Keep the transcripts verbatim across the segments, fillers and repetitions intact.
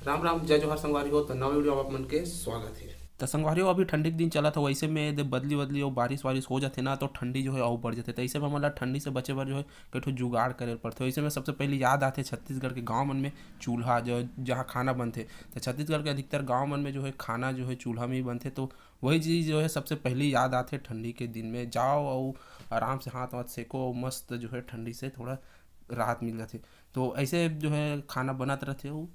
राम राम, जय जोहार संगवारी हो। तो नवा वीडियो आप मन के स्वागत है। तो संगवारी हो, अभी ठंडी के दिन चलत हो, वैसे में यदि बदली बदली और बारिश वारिश हो जाथे ना, तो ठंडी जो है और बढ़ जाथे। तो ऐसे में हमन ला ठंडी से बचे बर जो है कई ठो जुगाड़ करे पड़थे। वैसे में सबसे पहले याद आथे छत्तीसगढ़ के गाँव मन में चूल्हा, जो जहाँ खाना बनथे। तो छत्तीसगढ़ के अधिकतर गाँव मन में जो है खाना जो है चूल्हा में ही बनथे। तो वही चीज़ जो है सबसे पहली याद आथे ठंडी के दिन में। जाओ और आराम से हाथ वाथ सेको और मस्त जो है ठंडी से थोड़ा राहत मिल जाथे। तो ऐसे जो है खाना बनत रहथे, वो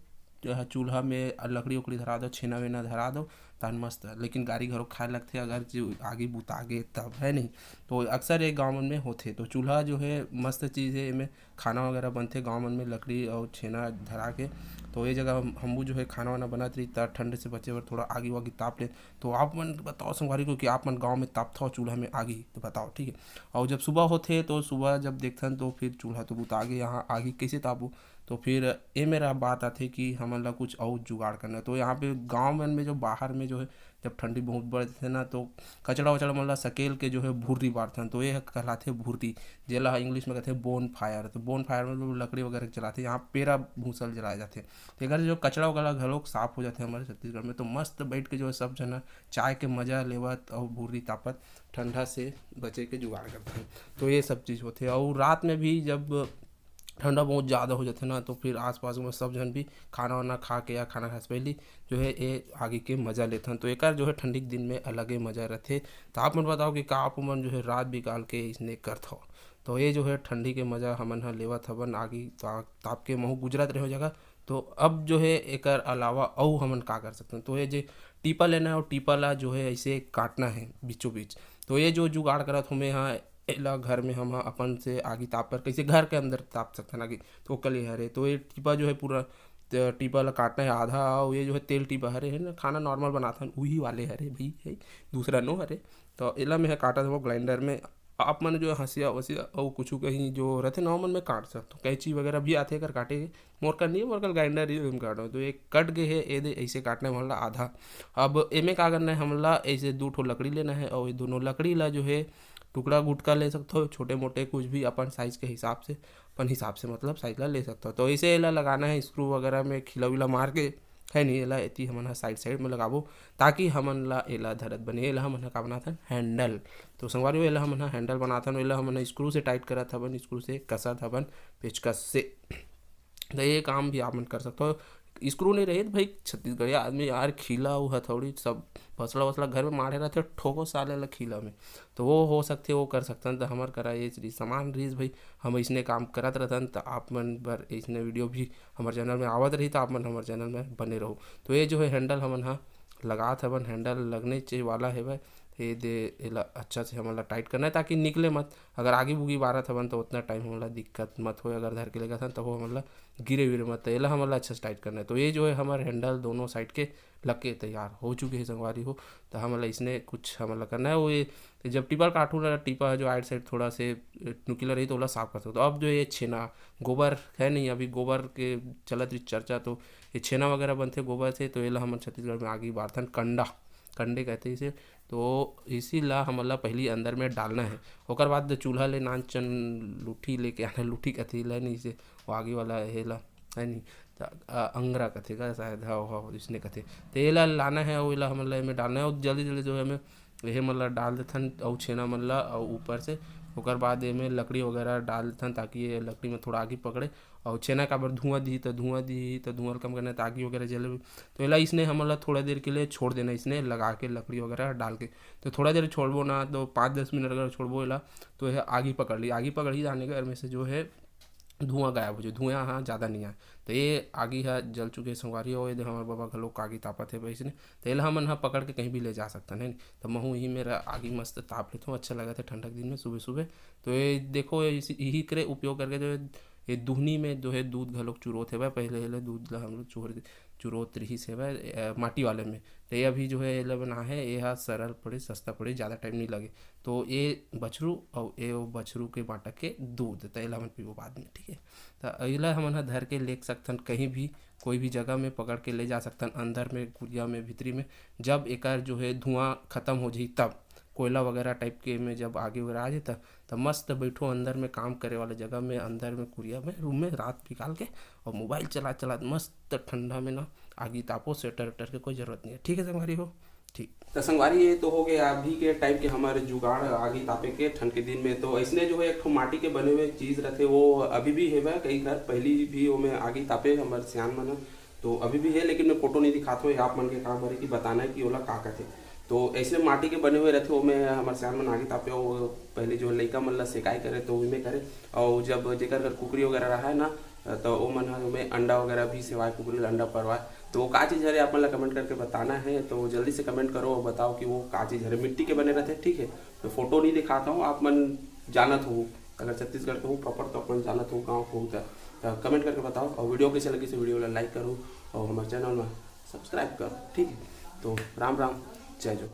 जो है चूल्हा में लकड़ी उकड़ी धरा दो, छेना वेना धरा दो, तहन मस्त। लेकिन गारी घलो खाए लगथे अगर जो आगी बुता गे तब, है नहीं? तो अक्सर ये गाँव मन में होथे। तो चूल्हा जो है मस्त चीज़ है, एमे खाना वगैरह बनथे गाँव मन में लकड़ी और छेना धरा के। तो ये जगह हम, हमू जो है खाना वाना बनत रही, त ठंड से बचे बर थोड़ा आगी वागी ताप ले। तो आप मन बताओ संगवारी को कि आप मन गाँव में तापथव चूल्हा में आगी, तो बताओ, ठीक है। और जब सुबह होथे तो सुबह जब देखथन तो फिर चूल्हा तो बुता गे, यहाँ आगी कैसे तापू? तो फिर ये मेरा बात आथे कि हमन ला कुछ और जुगाड़ करना। तो यहाँ पे गाँव मन में जो बाहर में जो है जब ठंडी बहुत बढ़थे ना, तो कचड़ा वचड़ा मन ला सकेल के जो है भुर्री बारथन, तो ये कहलाथे भुर्री, जेला इंग्लिश में कहथे बोन फायर। तो बोन फायर में लोग लकड़ी वगैरह जलाथे, यहाँ पेरा भूसा ल जलाए जाथे। तो एकर जो कचड़ा वगैरह घलोक साफ हो जाथे हमारे छत्तीसगढ़ में। तो मस्त बैठ के जो है सब झन चाय के मजा लेवत और भुर्री तापत ठंडा से बचे के जुगाड़ करथन। तो ये सब चीज़ होथे। और रात में भी जब ठंडा बहुत ज़्यादा हो जाथे ना, तो फिर आसपास में सब झन भी खाना वाना खा के या खाना खाए से पहले जो है ये आगी के मजा लेथन। तो एकर जो है ठंडी के दिन में अलगे मजा रहथे। तो आप मन बताओ कि का आप मन जो है रात बिकाल के इसने करथव? तो ये जो है ठंडी के मजा हमन ह लेवत हवन, आगी ता-, ताप के महू गुजरत रहे हो जगह। तो अब जो है एकर अलावा अउ हमन का कर सकथन? तो ये जे टीपा लेना है और टीपा ला जो है ऐसे काटना है बीचों बीच। तो ये जो जुगाड़ करत हों मैं हा, एला घर में हम हा अपन से आगी ताप कर, कैसे घर के अंदर ताप सकथन आगी, तो ओकर लिए हरे। तो ये टीपा जो है पूरा त-, टीपा ला काटना है आधा, और ये जो है तेल टीपा हरे है ना, खाना नॉर्मल बनाथन उही वाले हरे भाई, है दूसरा नो हरे। तो एला मैं हा काटत हवं ग्राइंडर में। आप मन जो हंसिया वसिया और कुछ कहीं जो रहथे ना, ओमन में काट सकथो, कैंची वगैरह भी आथे एकर काटे के। मोर कर नहीं, मोर कर ग्राइंडर ही हम काटो। तो एक कट गए है, ये दे ऐसे काटना है हमला आधा। अब एमे का करना है, हमला ऐसे दो ठो लकड़ी लेना है और ये दोनों लकड़ी ला जो है टुकड़ा गुटका ले सकथो, छोटे मोटे कुछ भी अपन साइज के हिसाब से, अपन हिसाब से मतलब साइज ला ले सकथो। तो ऐसे एला लगाना है स्क्रू वगैरह में खिला विला मार के, है नहीं, एला एती हमन ह साइड साइड में लगाबो, ताकि हमन ला एला धरत बने। एला हमन ह का बनाथन, हैंडल। तो संगवारी हो, एला हमन ह हैंडल बनाथन, एला हमन ह स्क्रू से टाइट करत हवन, स्क्रू से कसत हवन पेचकस से। तो ये काम भी आप मन कर सकते हो। स्क्रू नहीं रहे तो भाई, छत्तीसगढ़िया आदमी यार, खीला अउ हथौड़ी सब बसला वसला घर में माढ़े रहथे, ठोको साले ला खीला में। तो वो हो सकथे, वो कर सकथन। तो हमर करा ये चीज सामान रहीस भाई, हम इसने काम करत रहथन। तो आप मन बर इसने वीडियो भी हमर चैनल में आवत रही, तो आप मन हमर चैनल में बने रहो। तो ये जो है हैंडल हमन ह लगात हवन, हैंडल लगने चे वाला हेवय। ये दे, एला अच्छा से हमन ला टाइट करना है ताकि निकले मत। अगर आगी बुगी बारत हवन तो उतना टाइम हमन ला दिक्कत मत होय, अगर धर के लेगत हन तब हमन ला गिरे विरे मत। तो एला हमन ला अच्छा से टाइट करना है। तो ये जो है हमर हैंडल दोनों साइड के लग के तैयार हो चुके हैं संगवारी हो। तो हमन ला इसने कुछ हमन ला करना है, वो ये जब टीपा काटू ना, टीपा जो आइड साइड थोड़ा से नुकीला रही तो ओला साफ कर सकते हो। अब जो ये छेना गोबर है नहीं, अभी गोबर के चलत रही चर्चा, तो ये छेना वगैरह बनथे गोबर से, तो एला हमन छत्तीसगढ़ में आगी बारथन, कंडा, कंडे कहते इसे। तो इसी ला हमन ला पहली अंदर में डालना है, ओकर बाद चूल्हा ले नान चन लूठी लेके आना, लूठी कहते ला नहीं इसे, वो आगी वाला हे ला, है नहीं, त, अ, अंगरा कथे का शायद, हाँ, हाँ, इसने कथे। तो एला लाना है और एला हमन ला एमे डालना है और जल्दी जल्दी जो है हमें एहे मन ला डाल देथन और छेना मन ला और ऊपर से ओकर बाद एमे लकड़ी वगैरह डाल देथन ताकि ये लकड़ी में थोड़ा आगी पकड़े। और छेना काबर धुआं दिही, तो धुआं दिही, तो धुआं कम करना है, तो आगी वगैरह जले। तो एला इसने हमन ला थोड़ा देर के लिए छोड़ देना, इसने लगा के लकड़ी वगैरह डाल के। तो थोड़ा देर छोड़बो ना, तो पाँच दस मिनट अगर छोड़बो एला, तो यह आगी पकड़ ली। आगी पकड़ ही जाने के में से जो है धुआं गायब हो जाए, धुआं हाँ ज़्यादा नहीं आए। तो ये आगी ह जल चुके संगवारी हो, ये दे हमर बाबा घलो आगी तापत है भाई इसने। तो एला हमन ह पकड़ के कहीं भी ले जा सकथन, है नी? तो महू यही मेरा आगी मस्त ताप लेथों, अच्छा लगत है ठंडा के दिन में सुबह सुबह। तो ये देखो, ये इसी, यही करे उपयोग करके जो है ये दुहनी में जो है दूध घलोक चुरोत हेवय। पहले, पहले दूध ला हम लोग चुर, चुरोत रहिस हेवय, अ, माटी वाले में। तो ये अभी जो है एला बना है, ये हा सरल पड़े, सस्ता पड़े, ज़्यादा टाइम नहीं लगे। तो ये बछरू और ये वो बछरू के बाटा के दूध, तो एला हमन पीबो बाद में, ठीक है। तो एला हमन ह धर के ले सकथन कहीं भी, कोई भी जगह में पकड़ के ले जा सकथन, अंदर में, कुरिया में, भीतरी में। जब एकर जो है धुआं खत्म हो जाही तब, कोयला वगैरह टाइप के में जब आगी वगैरह आ जाता, तब मस्त बैठो अंदर में काम करे वाला जगह में, अंदर में कुरिया में, रूम में रात निकाल के, और मोबाइल चला चला मस्त ठंडा में ना आगी तापो। स्वेटर वेटर के कोई जरूरत नहीं है, ठीक है संगवारी हो। ठीक, तो संगवारी, ये तो हो गया अभी के टाइम के हमारे जुगाड़ आगी तापे के ठंड के दिन में। तो ऐसने जो है एक ठो माटी के बने हुए चीज रहते, वो अभी भी हेवय कई घर, पहली भी ओमे आगी तापे हमर सियान मन ह। तो अभी भी है, लेकिन मैं फोटो नहीं दिखात हूँ, आप मन के काम हरे कि बताना है कि ओला का कहते। तो ऐसने माटी के बने हुए रहते, ओमे हमर सियान मन आगी तापे, वो पहले जो लइका मन ला सेकाई करे तो ओमे करे, और जब जेकर घर कुकरी वगैरह रहा है ना, तो ओ मन ह ओमे अंडा वगैरह भी सेवाए, कुकरी ला अंडा परवाए। तो वो का चीज़ हरे, आप मन ला कमेंट करके बताना है। तो जल्दी से कमेंट करो और बताओ कि वो का चीज़ हरे, मिट्टी के बने रहते, ठीक है। तो फोटो नहीं दिखाता हूँ, आप मन जानत हो, अगर छत्तीसगढ़ के हो प्रॉपर तो अपन जानत हो, गाँव के हो त, त कमेंट करके बताओ। और वीडियो कैसे लगी से वीडियो ला लाइक करो और हमारे चैनल में सब्सक्राइब करो, ठीक है। तो राम राम, जय जोहार।